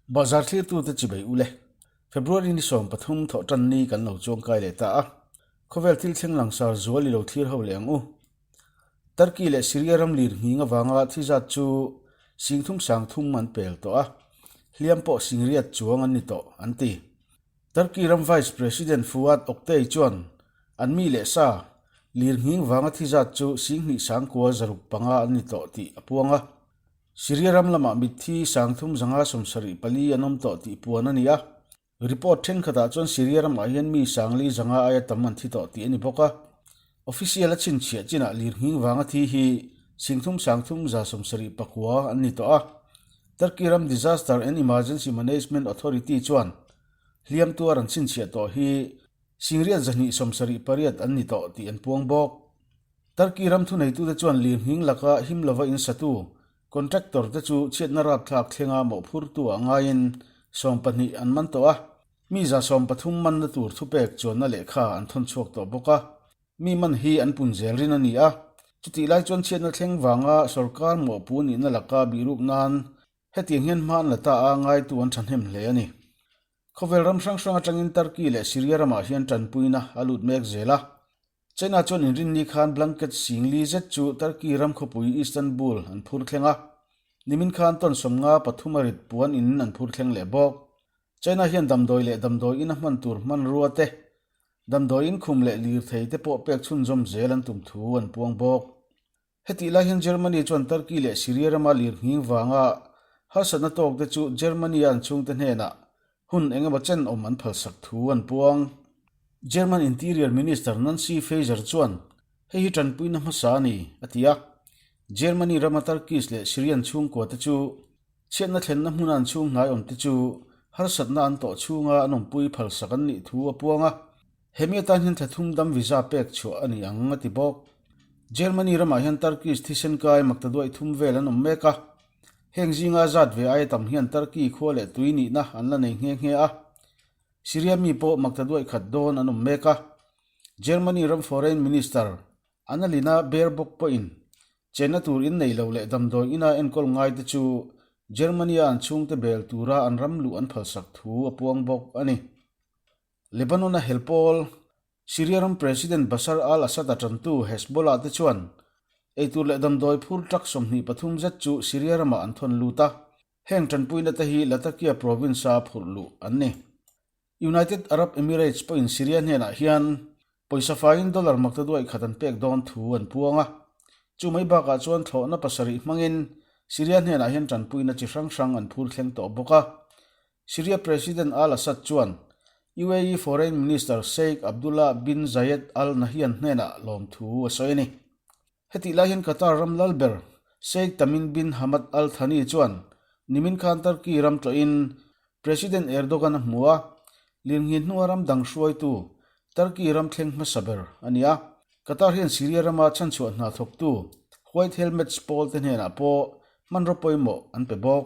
Bahzar thlirtute chibei ule. February ni 13 thawhtan ni kan lo chuangkai leh ta a. Khawvel thil thleng langsar zual i lo thlir ho leh ang u. Turkey leh Syria ram lir nghing avanga thi zat chu singthum sangthum an pel tawh a, hliam pawh singriat chuang an ni tawh, an ti. Turkey ram Vice President Fuat Oktay chuan an mi leh sa lir nghing vanga thi zat chu singhnih sangkua 605 an ni tawh tih a puang a. Syria ram lamah mitthi 3574 an awm tawh tih puan a ni a. Report thenkhatah chuan Syria ramah hian mi 4,500 aia tam an thi tawh tih a ni bawk a. Official a chhinchhiah chinah lirnghing vanga thi hi 33,379 an ni tawh a. Turkey ram Disaster and Emergency Management Authority chuan hliam tuar an chhinchhiah tawh hi 278 an ni tawh tih an puang bawk. Turkey ram thuneitute chuan lirnghing laka him lova insatu Contractor te chu chhiatna rapthlak thlenga mawhphurtu ah ngaiin 20 an man tawh a, mi 13 manna tur thupek chuanna lehkha an thawn chhuak tawh bawk a. Mi man hi an pun zel rin a ni a, chutih lai chuan chhiatna thleng vanga sorkar mawhpu nihna laka bihruk nan hetiang hian hma an la ta a, ngaitu an thahnem hle a ni. Khawvel ram hrang hrang atangin Turkey leh Syria ramah hian tanpuina a lut mek zel a. China chuan inrinni khan blanket singli zet chu Turkey ram khawpui Istanbul an phur thleng a, nimin khan tawn 53 a rit puan in an phur thleng leh bawk. China hian damdawi leh damdawi ina hman tur hmanrua te, damdawi in khum leh lirthei te pawh pek chhunzawm zel an tum thu an puang bawk. Hetih lai hian Germany chuan Turkey leh Syria rama lirnghing vanga harsatna tawk te chu Germany-a an chhungte hnenah hun eng emaw chen awm an phalsak thu an puang. German Interior Minister Nancy Faeser chuan hei hi tanpuina hmasa a ni, a ti a. Germany rama Turkish leh Syrian chhungkua te chu chhiatna thlenna hmuna an chhung hnai awm te chu harsatna an tawh chhunga an awmpui phalsak an nih thu a puang a. Hemi atan hian thla thum dam visa pek chhuah a ni ang, a ti bawk. Germany ramah hian Turkish thisen kai makta duaih thum vel an awm mek a. Heng zinga zat ve aia tam hian Turkey khua leh tui nihna an la nei nghe nghe a. Syria mi pawh makta duaih khat dawn an awm mek a. Germany ram Foreign Minister Annalena Baerbock pawhin chenna tur in nei lo leh damdawi ina enkawl ngaite chu Germany-a an chhungte bel tura an ram luh an phalsak thu a puang bawk a ni. Lebanon-a hel pawl, Syria ram President Bashar al-Assad-a tantu Hezbollah te chuan eitur leh damdawi phur truck 23 zet chu Syria ramah an thawn lut a, heng tanpuina te hi Latakia province-a phurh luh an ni. United Arab Emirates pawhin Syria hnenah hian pawisa faiin dollar makta duaih khat an pek dawn thu an puang a, chu mai bakah chuan thlawhna pasarih hmangin Syria hnenah hian tanpuina chi hrang hrang an phur thleng tawh bawk a. Syria President al-Assad chuan UAE Foreign Minister Sheikh Abdullah bin Zayed Al Nahyan hnenah lawmthu a sawi a ni. Hetih lai hian Qatar ram lal ber Sheikh Tamim bin Hamad Al Thani chuan nimin khan Turkey ram tlawhin President Erdogan a hmu a, lirnghin hnua ram dang hruaitu Turkey ram thleng hmasa ber a ni a. Qatar hian Syria rama chhanchhuah hna thawktu White Helmets pawl te hnenah pawh hmanraw pawimawh an pe bawk.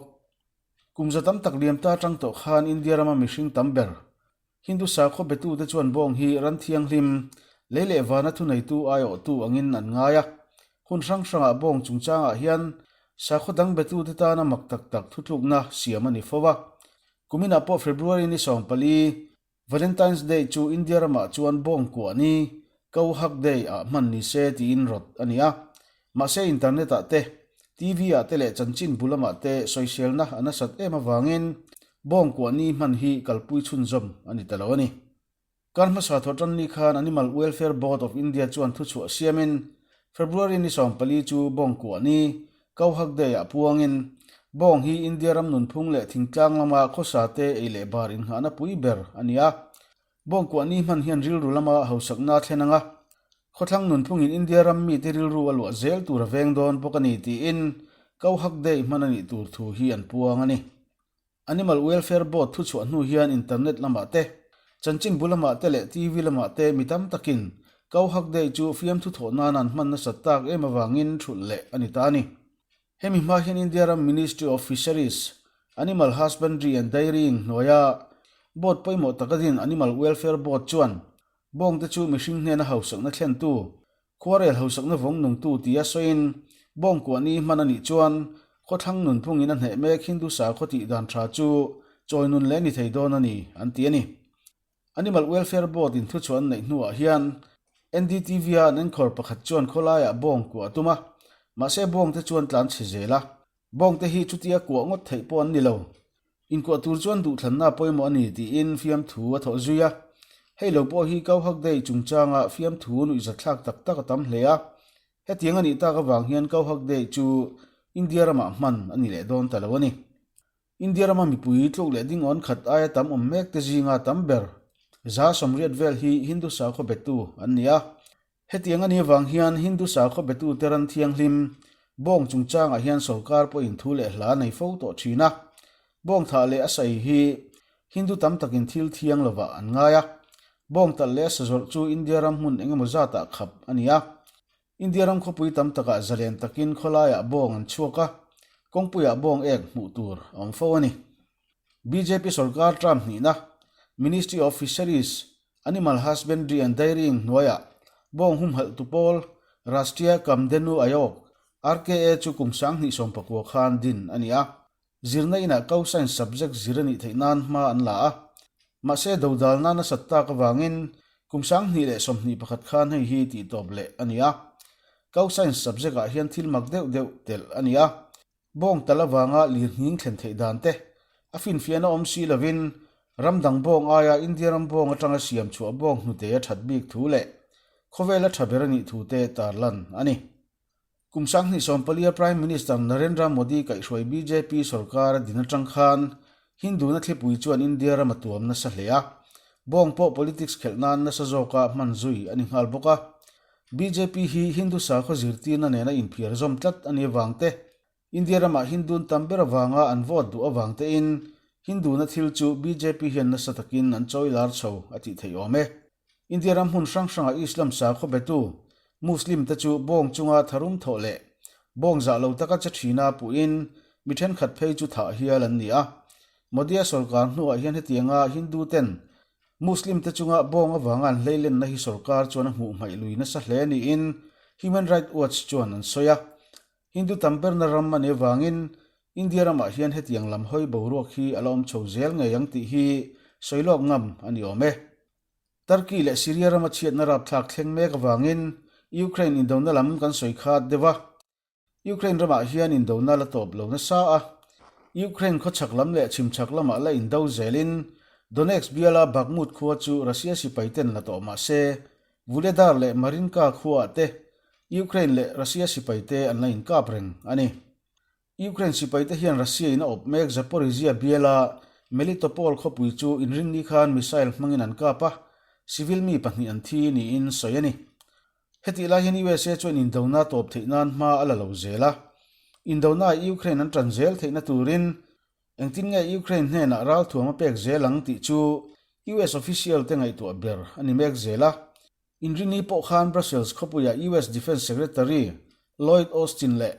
Kum za tam tak liam ta atang tawh khan India rama mihring tam ber, Hindu sakhaw betute chuan bawng hi ran thianghlim, lei leh vana thuneitu aiawhtu angin an ngai a. Hun hrang hrangah bawng chungchangah hian sakhaw dang betute tana mak tak tak thutlukna siam a ni fo a. Kuminah pawh February ni 14, Valentine's Day chu India ramah chuan bawng kuah ni, Cow Hug Day, ah hman ni se tiin rawt a ni a. Mahse internet ah te, TV ah te leh chanchin bu lamah te sawiselna a nasat em avangin bawng kuah ni hman hi kalpui chhunzawm a ni ta lo a ni. Kar hmasa thaw tan ni khan Animal Welfare Board of India chuan thuchhuah siamin February ni 14 chu bawng kuah ni, Cow Hug Day ah puangin bawng hi India ram nunphung leh thingtlang lama khawsa te ei leh bar inngahna pui ber a ni a. Bawng kuah ni hman hian rilru lama hausakna a thlen ang a, khawthlang nunphungin India ram mite rilru a luah zel tur a veng dawn bawk a ni tiin Cow Hug Day hman a nih tur thu hi an puang a ni. Animal Welfare Board thuchhuah hnu hian internet lamah te, chanchinbu lamah te leh TV lamah te mi tam takin Cow Hug Day chu fiamthu thawh nan an hman nasat tak em avangin thulh leh a ni ta a ni. Hemi hma hian India ram Ministry of Fisheries, Animal Husbandry and Dairying hnuaia board pawimawh taka din Animal Welfare Board chuan bawngte chu mihring hnena hausakna thlentu, Khuarel hausakna vawng nungtu tia sawiin bawng kuah ni hman a nih chuan khawthlang nunphungin a hneh mek Hindu sakhaw tih dan tha chu Chawi nun leh ni thei dawn a ni, an ti a ni. Animal Welfare Board in thuchhuah an neih hnuah hian NDTV-a an enkhawr pakhat chuan khawlaiah bawng kuah a tum a, mahse bawng te chuan tlan chhe zel a. Bawng te hi chutia kuah ngawt theih pawh an ni lo. Inkuah tur chuan duhthlanna pawimawh a ni tiin fiamthu a thawh zui a. Hei lo pawh hi Kauhak Day chungchanga fiamthu nuihzatthlak tak tak a tam hle a. Hetiang a nih tak avang hian Kauhak Day chu India ramah hman a ni leh dawn ta lo a ni. India rama mipui tluk leh dingawn khat aia tam awm mek te zinga tam ber 180 vel hi Hindu sakhaw betu an ni a. Hetiang a nih avang hian Hindu sakhaw betute ran thianghlim bawng chungchangah hian sorkar pawhin thu leh hla nei fo tawh thin a. Bawng thah leh a sai hi Hindu tam takin thil thiang lovah an ngai a. Bawng talh leh a sa zawrh chu India ram hmun engemaw zatah khap a ni a. India ram khawpui tam takah zalen takin khawlaiah bawng an chhuak a, kawngpuiah bawng ek hmuh tur a awm fo a ni. Bjp sorkar term hnihna, Ministry of Fisheries, Animal Husbandry and Dairying hnuaiah bawng humhalhtu pawl Rashtriya Kamdhenu Ayog, RKA, chu kum 2019 khan din a ni a. Zirna inah Cow Science subject zir a nih theih nan hma an la a. Mahse dodalna nasat tak avangin kum 2021 khan hei hi tihtawp leh a ni a. Cow Science subject ah hian thil mak deuh deuh telh a ni a. Bawng tal avanga lirnghing thlen theih dan te a finfiahna awm si lovin ram dang bawng aia India ram bawng atanga siam chhuah bawng hnute a that bik thu leh khawvela tha ber a nih thu te tarlan a ni. Kum 2014 Prime Minister Narendra Modi kaihhruai bjp sorkar a din atang khan Hindu-na thlipui chuan India ram a tuam nasa hle a, bawng pawh politics khelh nan nasa zawka hman zui a ni nghal bawk a. Bjp hi Hindu sakhaw zirtirna nena inphiar zawm tlat a ni avang te, India ramah Hindun tam ber avanga an vote duh avang tein Hindu-na thil chu bjp hian nasa takin an chawi lar chho a tih theih awm e. India ram hmun hrang hrangah Islam sakhaw betu Muslim te chu bawng chunga tharum thawh leh bawng zah lo taka che thina puhin mi thenkhat phei chu thah hial an ni a. Modi-a sorkar hnuah hian hetianga Hindu ten Muslim te chunga bawng avanga an hleilenna hi sorkar chuan a hmuh hmaih lui nasa hle niin Human Rights Watch chuan an sawi a. Hindu tam berna ram a nih avangin India ramah hian hetiang lam hawi boruak hi a la awm chho zel ngei ang tih hi sawi lawk ngam a ni awm e. Turkey leh Syria rama chhiatna rapthlak thleng mek avangin Ukraine indona lam kan sawi khat deuh a. Ukraine ramah hian indona la tawp lo nasa a. Ukraine khawchhak lam leh chhimchhak lamah la indo zelin Donetsk biala Bakhmut khua chu Russia sipai ten la tawh mah se Vuhledar leh Marinka khuaah te Ukraine leh Russia sipai te an la inkap reng a ni. Ukraine sipaite hian Russia in a awp mek Zaporizhzhia biala Melitopol khawpui chu inrinni khan missile hmangin an kap a, civil mi pahnih an thi niin sawi a ni. Hetih lai hian USA chuan indona tawp theih nan hma a la lo zel a. Indonaah Ukraine an tan zel theihna turin engtin nge Ukraine hnenah ralthuam a pek zel ang tih chu US official te ngaihtuah ber a ni mek zel a. Inrini pawh khan Brussels khawpuiah US Defence Secretary Lloyd Austin leh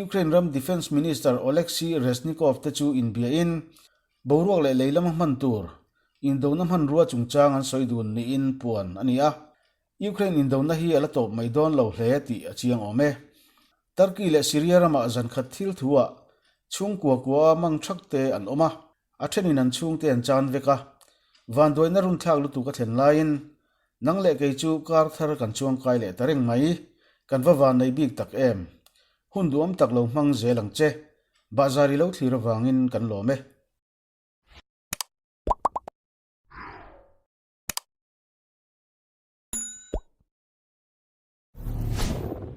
Ukraine ram Defence Minister Oleksiy Reznikov te chu inbiain boruak leh lei lama hman tur indona hmanrua chungchang an sawi dun niin puan a ni a. Ukraine indona hi a la tawp mai dawn lo hle tih a chiang awm e. Turkey leh Syria ramah zankhat thil thuah chhungkua kua mang thak te an awm a. A thenin an chhungte an chan vek a, vanduaina runthlak lutuk a thlen laiin nang leh kei chu kar thar kan chuangkai leh ta reng mai, kan va van nei bik tak em? Hun duhawm tak lo hmang zel ang che, bahzar i lo thlir avangin kan lawm e.